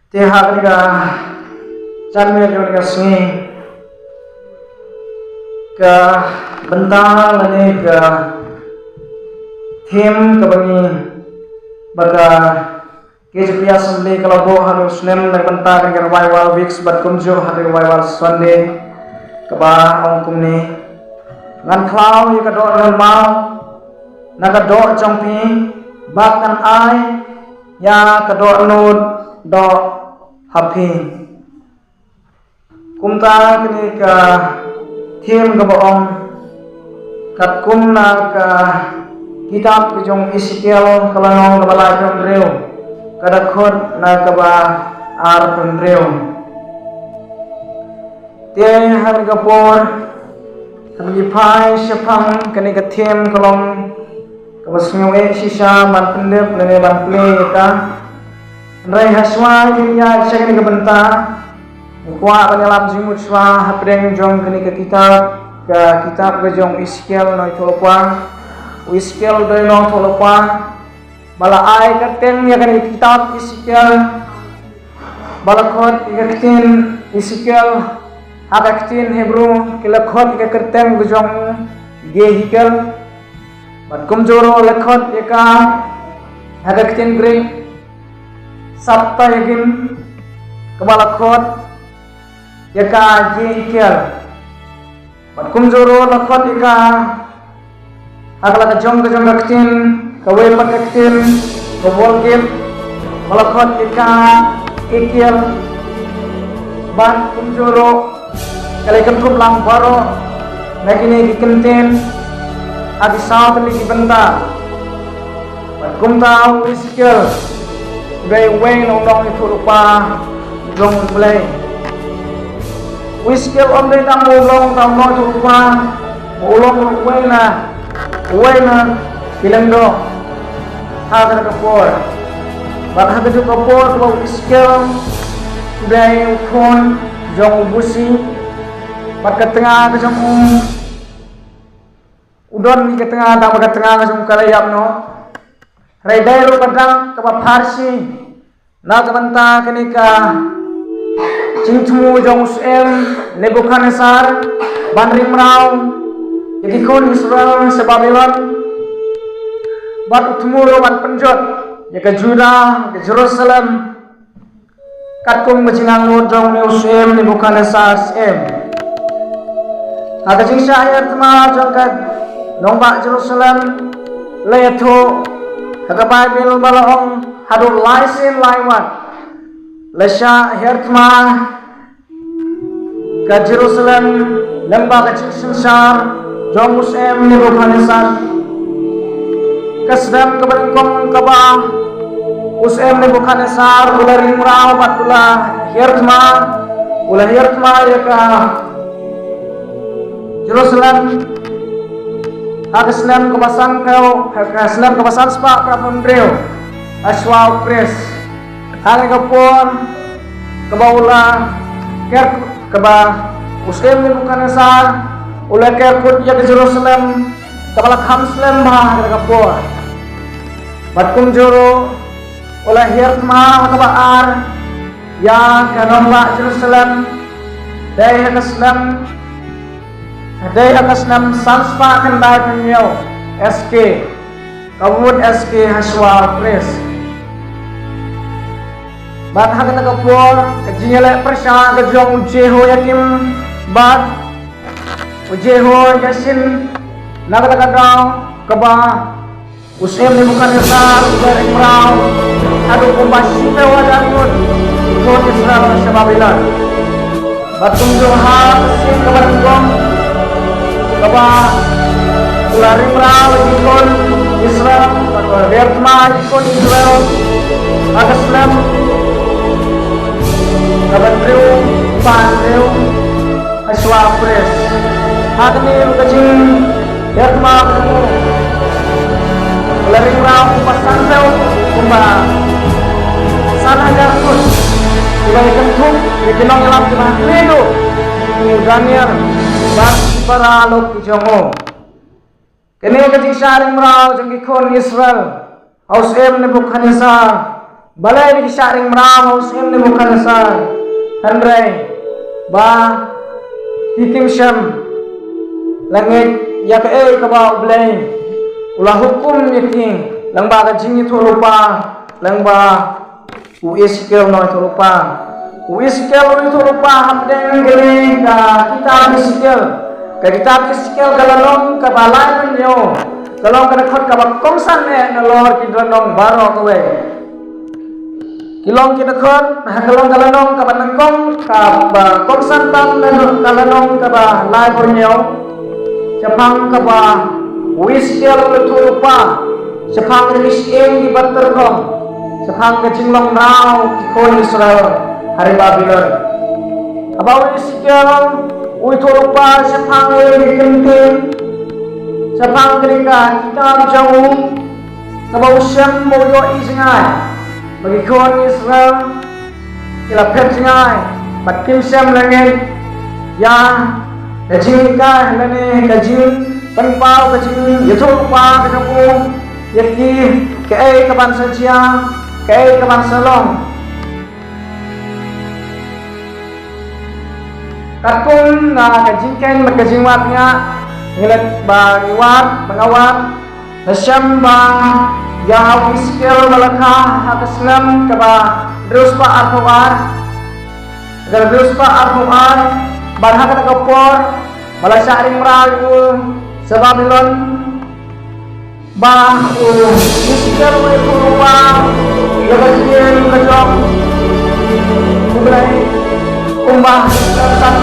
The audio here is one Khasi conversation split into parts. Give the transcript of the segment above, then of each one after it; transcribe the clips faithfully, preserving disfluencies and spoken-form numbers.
Te ha kane ka janmiet jong kane ka sngi, ka bynta lane ka theme kaba ngi, ba ka K J P Assembly ka la buh ha u snem na ka bynta ka Revival Weeks bad kumjuh ha ka Revival Sunday kaba ong kumne: Ngan khlaw ïa ka dohnud maw na ka doh jong phi, bad ngan ai ïa ka dohnud doh ha phi. Kumta kane ka theme kaba ong, katkum na ka kitab ka jong Ezekiel ka lynnong kaba laiphew hynriew, ka dkhot na kaba arphew hynriew. Te ha kane ka por, haba ngi phai shaphang kane ka theme ka long kaba sngew eh shisha ban pyndep lane ban plie ïa ka. Hynrei ha shuwa ngin ïaid sha kane ka bynta, nga kwah ban ïalam jingmut shuwa hapdeng jong kane ka kitab, ka kitab ka jong u Ezekiel u nongïathuhlypa. U Ezekiel u dei u nongïathuhlypa ba la ai kyrteng ïa kane ka kitab Ezekiel, ba la khot ïa ka ktien Ezekiel ha ka ktien Hebru ki la khot ïa ka kyrteng ka jong u Gehikel. Bad kumjuh ruh la khot ïa ka ha ka ktien Greek Septuagint, kaba la khot ïa ka Gehikel. Bad kumjuh ruh la khot ïa ka ha ka la ka jong ka jong ka ktien, kawei pat ka ktien ka Vulgate, ba la khot ïa ka Ekiel. Bad kumjuh ruh ka la kynthup lang baroh na kine ki kyntien ha ki saw tylli ki bynta. Bad kumta u Ezekiel u dei uwei na u nongïathuhlypa jong U Blei. U Ezekiel um dei tang ba u long tang u nongïathuhlypa, u long ruh uwei na, uwei na ki lyngdoh ha kata ka por. Bad ha kata ka por kaba u Ezekiel u dei u khun jong u Busi, bad ka tnga ka jong u, u don ka tnga, tang ba ka tnga ka jong u ka la ïap noh. Hynrei dei ruh ka dang kaba pharshi na ka bynta kane ka jingthmu jong u syiem Nebukhadnessar ban ring mraw ïa ki khun Israel sha Babilon, bad u thmu ruh ban pynjot ïa ka Judah, ïa ka Jerusalem, katkum ka jingangnud jong une u syiem Nebukhadnessar syiem. Ha ka jingshah hiar thma jong ka nongbah Jerusalem, la ïathuh ha ka Baibl ba la ong haduh lai sien lai wat la shah hiar thma ka Jerusalem lyngba ka jingsynshar jong u syiem Nebukhadnessar. Ka snem kaba nyngkong kaba u syiem Nebukhadnessar u la ring mraw bad u la hiar thma, u la hiar thma ïa ka Jerusalem ha ka snem kaba sanphew, ha ka snem kaba san spah phra phew hynriew ha shuwa u Khrist. Ha kane ka por kaba u la ker, kaba u syiem Nebukhadnessar u la ker kut ïa ka Jerusalem kaba la kham slem bha ha kata ka por. Bad kumjuh ruh u la hiar thma ha kaba ar ïa ka nongbah Jerusalem, dei ha ka snem, dei ha ka snem san spah khyndai phew hynñiew S K, kaba mut S K ha shuwa u Khrist. Bad ha kata ka por ka jingïaleh pyrshah ka jong u Jehoiakim bad u Jehoiachin na kata ka daw kaba u syiem Nebukhadnessar u la ring mraw haduh kumba shiphew hajar ngut ki khun Israel sha Babilon. Bad kumjuh ha ka sien kaba nyngkong kaba u la ring mraw ïa ki khun Israel, bad u la hiar thma ïa ki khun Israel ha ka snem kaba hynriew, ba hynriew ha shuwa u Khrist. Ha kane ka jinghiar thma ka jong u, u la ring mraw kumba sanphew, kumba san hajar ngut kiba ïakynthup ïa ki nongïalam kiba ha khlieh duh u Daniel bad ki para lok ki jong u. Kane ka jingshah ring mraw jong ki khun Israel ha u syiem Nebukhadnessar Balei ba ki shah ring mraw ha u syiem Nebukhadnessar? Hynrei ba ki kim shym la ngeit ïa kaei kaba U Blei u la hukum ïa ki, lyngba ka jingïathuhlypa, lyngba u Esekiel u nongïathuhlypa. U Esekiel u nongïathuhlypa hapdeng kane ka kitab Esekiel. Ka kitab Esekiel ka lynnong kaba laiphew hynñiew, ka long ka dkhot kaba kongsan eh nalor ki lynnong baroh kawei. Ki long ki dkhot, ka long ka lynnong kaba nyngkong, kaba kongsan tam na ka lynnong kaba laiphew hynñiew. Shaphang kaba u Esekiel u la ïathuhlypa shaphang ka jingshim kiba tyrkhong, shaphang ka jinglong mraw ki khun Israel ha ri Babilon. Haba u Esekiel u ïathuhlypa shaphang ïa ki ktien, shaphang kane ka kitab jong u, kaba u shem ba u ïohi jngai ba ki khun Israel ki la phet jngai bad kim shym la ngeit ïa ka jinghikai lane ka jingpynpaw, ka jingïathuhlypa ka jong u ïa ki, kaei kaban sa jia, kaei kaban sa long. Katkum na ka jingkheiñ bad ka jingwad nga, ngi leit ba ngi wad, ba nga wad, nga shem ba ïa u Esekiel ba la kha ha ka snem kaba hynriew spah arphew ar, kaba hynriew spah arphew ar, bad ha kata ka por ba la shah ring mraw ïa u sha Babilon. Ba u Esekiel u ïathuhlypa ïa ka ktien ka jong U Blei kumba snem san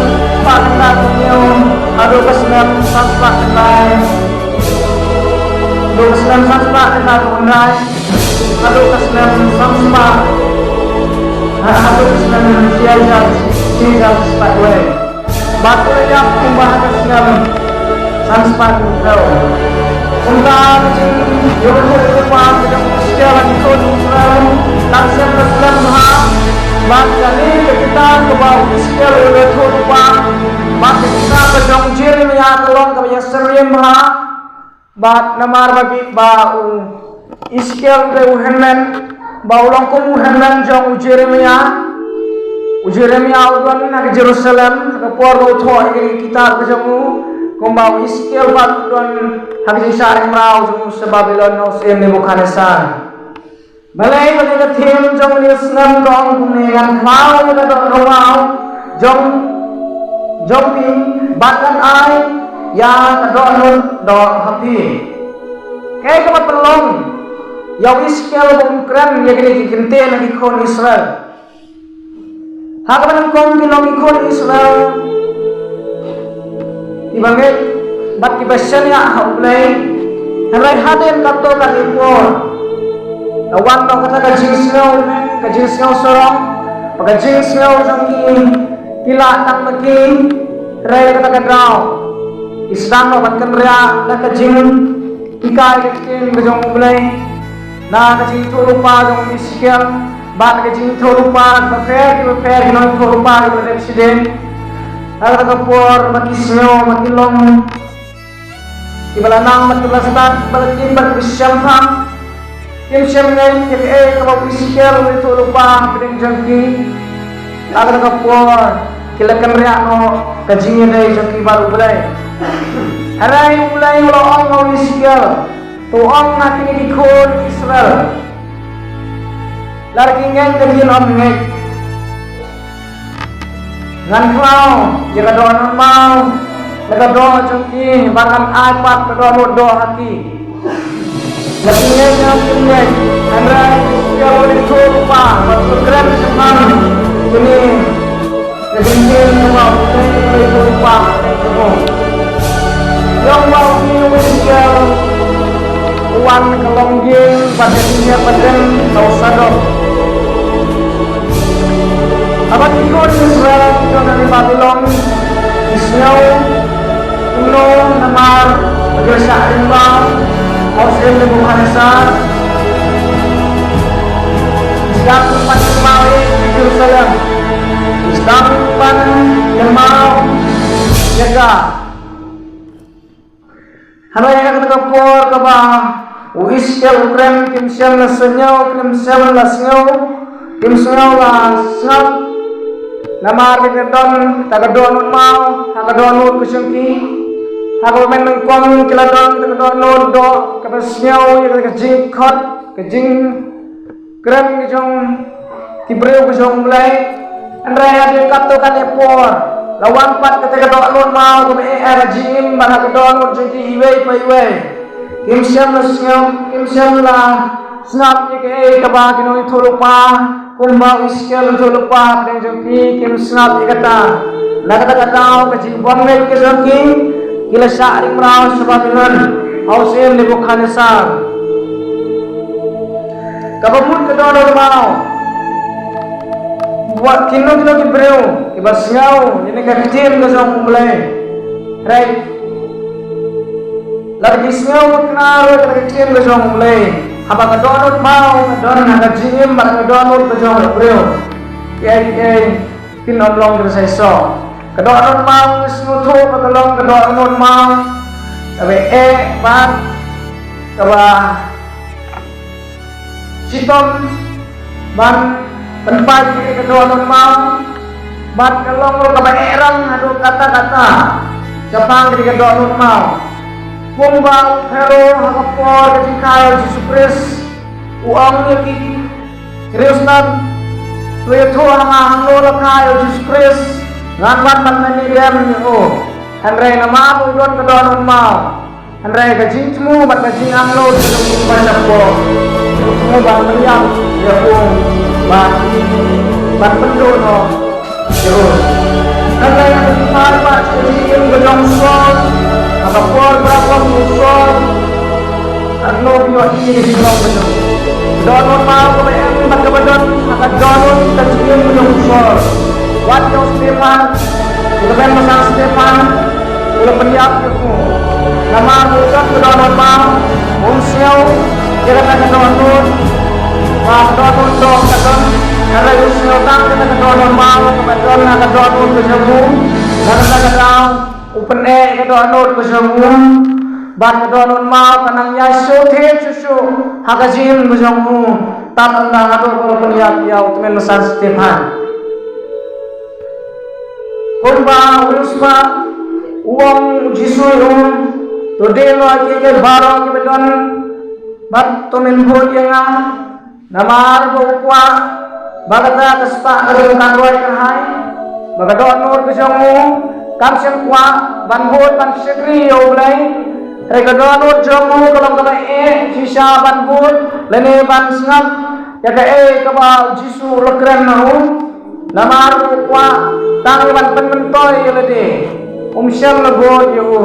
spah khyndai phew hynñiew haduh ka snem san spah khyndai, haduh ka snem san spah khyndai phew khyndai, haduh ka snem san spah, haduh ka snem shi hajar, shi hajar spah wei. Bad u la ïap kumba ha ka snem san spah hynriew. Kumta ka jingïathuhlypa ka jong u Esekiel ha ki khun Israel, kan shem ka slem bha. Bad kane ka kitab kaba u Esekiel u la ïathuhlypa, bad ka kitab ka jong u Jeremiah ka long kaba ïasyriem bha. Bad namar ba ki, ba u Esekiel u dei u hynmen, ba u long kum u hynmen jong u Jeremiah. U Jeremiah u don ha ka Jerusalem ha ka por ba u thoh ïa ka kitab ka jong u, kumba u Esekiel pat u don ha ka jingshah ring mraw jong u sha Babilon na u syiem Nebukhadnessar. Balei ba ka theme jong kane ka snem ka ong kumne: ngan khlaw ïa ka dohnud maw jong, jong phi, bad ngan ai ïa ka dohnud doh ha phi. Kaei kaba pynlong ïa u Esekiel ba un kren ïa kine ki ktien ha ki khun Israel? Ha kaba nyngkong ki long ki khun Israel kiba ngeit bad kiba shaniah ha U Blei. Hynrei hadien katto katne por, la wan noh kata ka jingsngew, ka jingsngew sarong, bad ka jingsngew jong ki, ki lah tang ma ki. Hynrei kata ka daw ki sdang noh ban kynriah na ka jinghikai ka ktien ka jong U Blei, na ka jingïathuhlypa jong u Esekiel, bad ka jingïathuhlypa bapher bapher, ki nongïathuhlypa kiba la dep shadien. Ha kata ka por ba ki sngew ba ki long kiba la nang, bad kiba la stad, kiba la tip, bad kiba shemphang, kim shym ngeit ïa kaei kaba u Esekiel u la ïathuhlypa hapdeng jong ki. Ha kata ka por ki la kynriah noh ka jingïadei jong ki bad U Blei. Hynrei U Blei u la ong ha u Esekiel, to ong ha kine ki khun Israel, lada ki ngeit lada kin ym ngeit, ngan khlaw ïa ka dohnud maw na ka doh jong ki, bad ngan ai pat ka dohnud doh ha ki. Lada ki ngeit lada kim ngeit. Hynrei u Esekiel u la ïathuhlypa bad u kren shaphang kine ki ktien kaba u Blei u la ïathuhlypa. Ïa u Esekiel u wan ka longïing bad ka jingïap pateng na u Sadok. Haba ki khun Israel ki don ha ri Babilon, ki sngew kumno namar ba ki la shah ring mraw ha u syiem Nebukhadnessar. Ki sdang ban kynmaw ïa Jerusalem. Ki sdang ban kynmaw ïa ka. Haba ïa kata ka por kaba U Esekiel u kren, kim shym la sngew, kim shym la sngew, kim sngew la sngap. Namar ba ka don kata ka dohnud maw ha ka dohnud ka jong ki. Ha kaba mynnyngkong ki la don kata ka dohnud doh kaba sngew ïa ka jingkhot, ka jingkren ka jong ki briew ka jong U Blei. Hynrei hadien katto katne por la wan pat kata ka dohnud maw kaba eh ha ka jingim bad ha ka dohnud jong ki iwei pa iwei. Kim shym la sngap, kim shym la sngap ïa kaei kaba ki nongïathuhlypa kumba u Esekiel u ïathuhlypa hapdeng jong ki, kim sngap ïa kata. Na kata ka daw ka jingbymngeit ka jong ki, ki la shah ring mraw sha Babilon ha u syiem Nebukadnesar. Kaba mut ka dohnud maw, wat kino kino ki briew kiba sngew ïa kane ka ktien ka jong U Blei, hynrei lada ki sngew kane ka ktien ka jong U Blei, haba ka dohnud maw ka don ha ka jingim bad ka dohnud ka jong u briew, kiei kiei kin ym long ki shisha. Ka dohnud maw ngi sngewthuh ba ka long ka dohnud maw kaba eh bad kaba shitom ban pynpaw ïa ka dohnud maw, bad ka long ruh kaba eh rang haduh katta katta shaphang ïa ka dohnud maw. Kumba u Pharaoh ha ka por ka jingkha ïa u Jisu Khrist u ong ïa ki Khristan, to ïathuh ha nga hangno la kha ïa u Jisu Khrist, ngan wan ban lehniam ïa u. Hynrei namar ba u don ka dohnud maw, hynrei ka jingthmu bad ka jingangnud ka jong u ba shapoh, u thmu ban pynïap ïa u bad ban pynduh noh ïa u. Hynrei ha ka jingpynpaw bad ka jingim ka jong u Saul, ha ka por ba la wan u Saul, ka dohnud ïa u, ka dohnud maw kaba em bad kaba don ha ka dohnud ka jingim ka jong u Saul. Wat ïa u Stephan, u tymmen basan Stephan, u la pynïap ïa u. Namar u don ka dohnud maw, um sngew ïa kata ka dohnud, ba ka dohnud doh ka don, hynrei u sngew tang ïa kata ka dohnud maw kaba don ha ka dohnud ka jong u. Na kata ka daw u pyneh ïa ka dohnud ka jong u, bad ka dohnud maw ka nang ïaid shuh thied shuh shuh ha ka jingim ka jong u, tad ynda haduh ba u la pynïap ïa u tymmen basan Stephan. Kumba u riewspah u ong u Jisu ïa u, to die noh ïa kiei kiei baroh kiba don bad to men bud ïa nga. Namar ba u kwah ba kata ka spah ka jong u kan roi kyrhai, ba ka dohnud ka jong u kam shym kwah ban bud ban shakri ïa U Blei. Hynrei ka dohnud jong u ka long kaba eh shisha ban bud lane ban sngap ïa kaei kaba u Jisu u la kren na u. Namar u kwah tang ban pynmyntoi ïa lade, um shym la bud ïa u.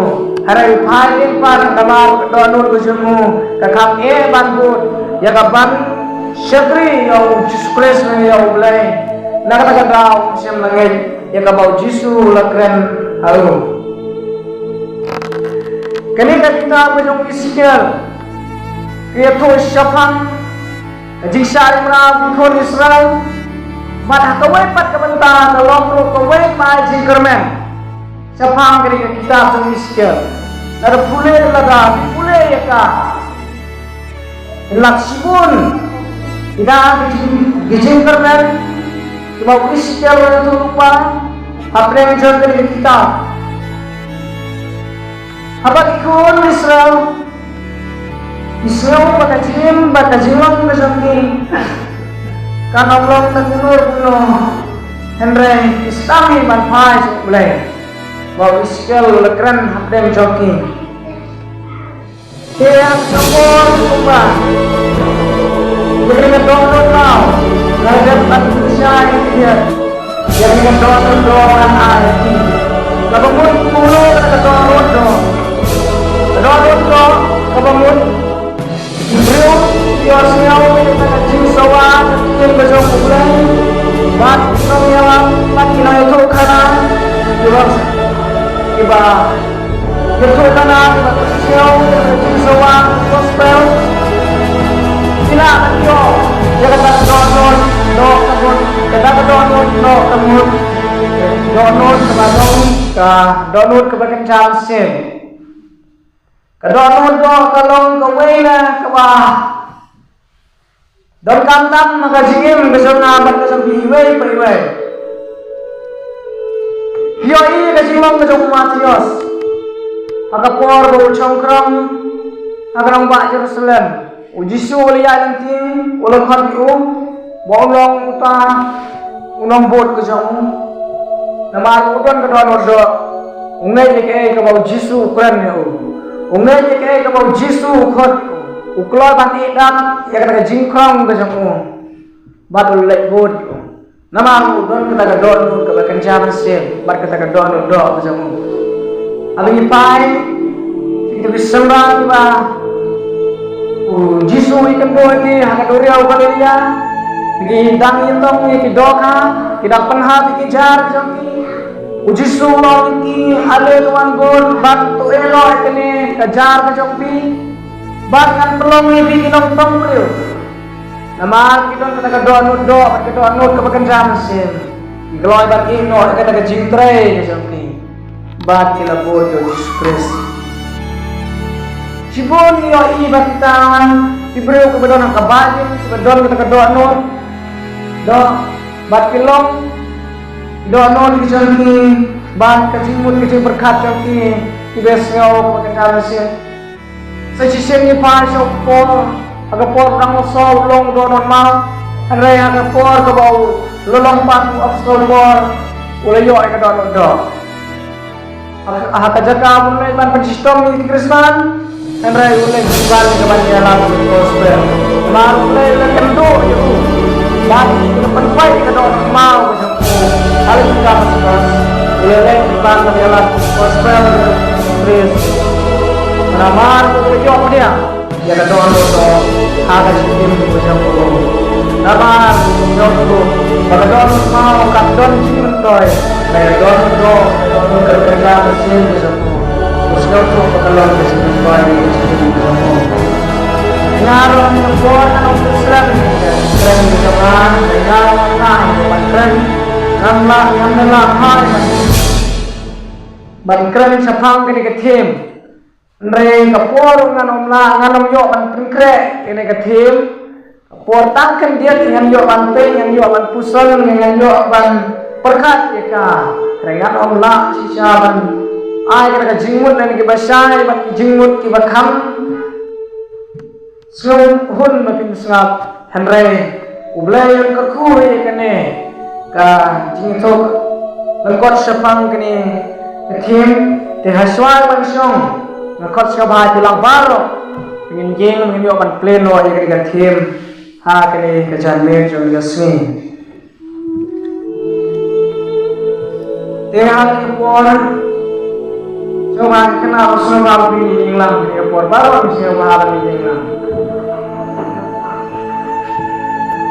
Hynrei phai ïa u pat namar ka dohnud ka jong u ka kham eh ban bud ïa ka ban shakri ïa u Jisu Khrist lane ïa U Blei. Na kata ka daw um shym la ngeit ïa kaba u Jisu u la kren ha u. Kane ka kitab ka jong u Esekiel ka ïathuh shaphang ka jingshah ring mraw ki khun Israel. Bad ha kawei pat ka bynta ka long ruh kawei pat ka jingkyrmen shaphang kane ka kitab jong u Esekiel. Lada pule, lada pule ïa ka, lada shibun ïa ka jing, ka jingkyrmen kaba u Esekiel u la ïathuh lypa hapdeng jong kane ka kitab. Haba ki khun Israel ki sngew ba ka jingim bad ka jinglong ka jong ki kan ym long tang kumno kumno, hynrei ki sdang hi ban phai sha U Blei ba u Esekiel u la kren hapdeng jong ki. Te ha ka por kumba, ïa kane ka dohnud maw, nga la dep ban pynshai ïa ki, ïa kane ka dohnud doh ngan ai ïa ki. Kaba mut kumno kane ka dohnud doh? Ka dohnud doh kaba mut ki briew ki ïohsngew ïa ka jingsawa ka ktien ka jong U Blei, bad ki nongïalam bad ki nongïathuhkhana kiba, kiba ïathuhkhana, kiba ïohsngew ïa ka jingsawa gospel, ki lah ban ïoh ïa kata ka dohnud doh ka mut, kata ka dohnud doh ka mut, dohnud kaba long ka dohnud kaba kynja mynsiem. Ka dohnud doh ka long kawei na kaba donkam tam ha ka jingim ka jong nga bad ka jong phi iwei pa iwei. Phi ïohi ka jinglong ka jong u Mathaios ha ka por ba u shong khrong ha ka nongbah Jerusalem. U Jisu u la ïaid lynti, u la khot ïa u ba un long uta u nongbud ka jong u. Namar u don ka dohnud doh, u ngeit ïa kaei kaba u Jisu u kren ïa u. U ngeit ïa kaei kaba u Jisu u khot ïa u. U kloi ban ïeh dap ïa kata ka jingkhrong ka jong u bad u leit bud ïa u. Namar u don kata ka dohnud kaba kynja mynsiem bad kata ka dohnud doh ka jong u. Haba ngi phai, ngi sngewbha ba u Jisu u ïakynduh ïa ki ha ka duriaw Galilea. Ki dang ïatong ïa ki dohkha, ki dang pynhap ïa ki jar jong ki. U Jisu u ong ïa ki, ale to wan bud bad to ïehnoh ïa kane ka jar ka jong phi bad ngan pynlong ïa phi ki nongtong briew. Namar ki don kata ka dohnud doh bad ka dohnud kaba kynja mynsiem, ki kloi ban ïehnoh ïa kata ka jingtrei ka jong ki bad ki la bud ïa u Jisu Khrist. Shibun ngi ïohi ba kita ki briew kiba don ha ka baïing kiba don kata ka dohnud doh bad ki long ki dohnud ki jong ki bad ka jingmut ka jingpyrkhat jong ki kiba sngew kaba kynja mynsiem. Sa shisien ngi phai sha u Paul, ha ka por ba u dang la sah u long u dohnud maw, hynrei ha ka por kaba u la long pat u apostol Paul, u la ïoh ïa ka dohnud doh. Ha, ha ka jaka ba un leit ban pynshitom ïa ki Khristan, hynrei u leit ban ïalap ïa ka gospel. Namar u leit ban kynduh ïa u. Ban pynpait ïa ka dohnud maw. Haleluya, Paulus. Ïa leh ban ïalap gospel Khrist. Namar u ïoh pdiang ïa ka dohnud doh ha ka jingim ka jong u. Namar u ïoh pdiang ba ka dohnud maw ka don jingmyntoi. Ka dohnud doh ka don ka jingmyntoi ka jong u. Nga ruh nga por nga ong Khristan, kren jong nga, nga ruh nga ong ban kren, ngam lah, ngam lah hai ban kren shaphang kane ka theme. Hynrei ka por ngan ym lah, ngan ym ïoh ban pynkhreh kane ka theme. Por tang khyndiat ngan ïoh ban peit, ngan ïoh ban puson, ngan ïoh ban pyrkhat ïa ka. Hynrei ngan ym lah shisha ban ai kata ka jingmut na kiba shai bad ki jingmut kiba kham sngewhun ba phin sngap. Hynrei U Blei un kyrkhu ïa kane ka jingïathuh lyngkot shaphang kane ka theme. Te ha shuwa ban shong nga khot sngewbha ïa phi lang baroh, ngin ïeng ngin ïoh ban plie noh ïa kane ka theme ha kane ka janmiet jong ka sngi. Te ha kane ka por sngewbha kane ka por sngewbha phi ïeng lang, kane ka por baroh phi sngewbha phi ïeng lang.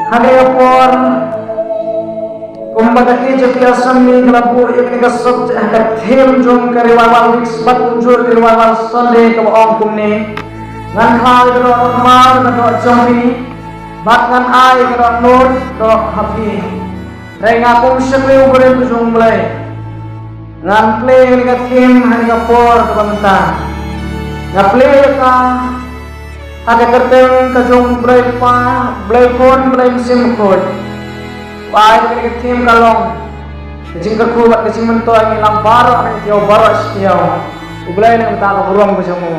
Ha kane ka por kumba ka K J P Assembly ka la buh ïa kane ka subject, ka theme jong ka Revival Week bad kumjuh ka Revival Sunday kaba ong kumne. Ngan kha ïa ka dohnud maw ka doh jong phi bad ngan ai ïa ka dohnud doh ha phi. Hynrei nga kum u shakri u briew ka jong U Blei, ngan plie ïa kane ka theme ha kane ka por kaba mynta. Nga plie ïa ka ha ka kyrteng ka jong U Blei Kpa, Blei Khun, Blei Mynsiem Bakhuid. Ba ïa kane ka theme ka long ka jingkyrkhu bad ka jingmyntoi ïa ngi lang baroh, ïa ngi baroh shi taïew. U Blei un ai ïa ka burom ka jong u.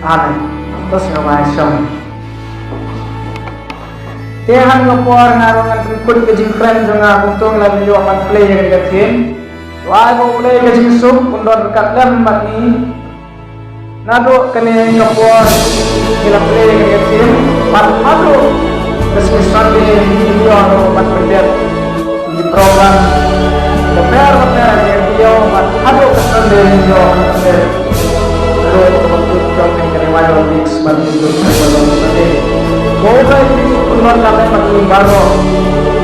Amen. To sngewbha shong. Te ha kane ka por nga ruh ngan pynkut ka jingkren jong nga kumto ngi la ïoh ban plie ïa kane ka theme. To ai ba U Blei ka jingsuk un don ryngkat lem bad ngi. Naduh kane ka por ngi la plie ïa kane ka theme bad haduh ka sngi Sunday ngi ïoh ruh ban pyndep ki program bapher bapher ïa ki ïoh bad haduh ka Sunday ïoh ban pyndep. Haduh ka baptit jong ka Revival Week bad haduh ka Sunday. Ko Blei ki pynlong ka lem bad ngi baroh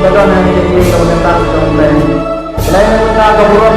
ba don ha kane ka ïing ka bynta jong U Blei. Blei na bynta ka burom.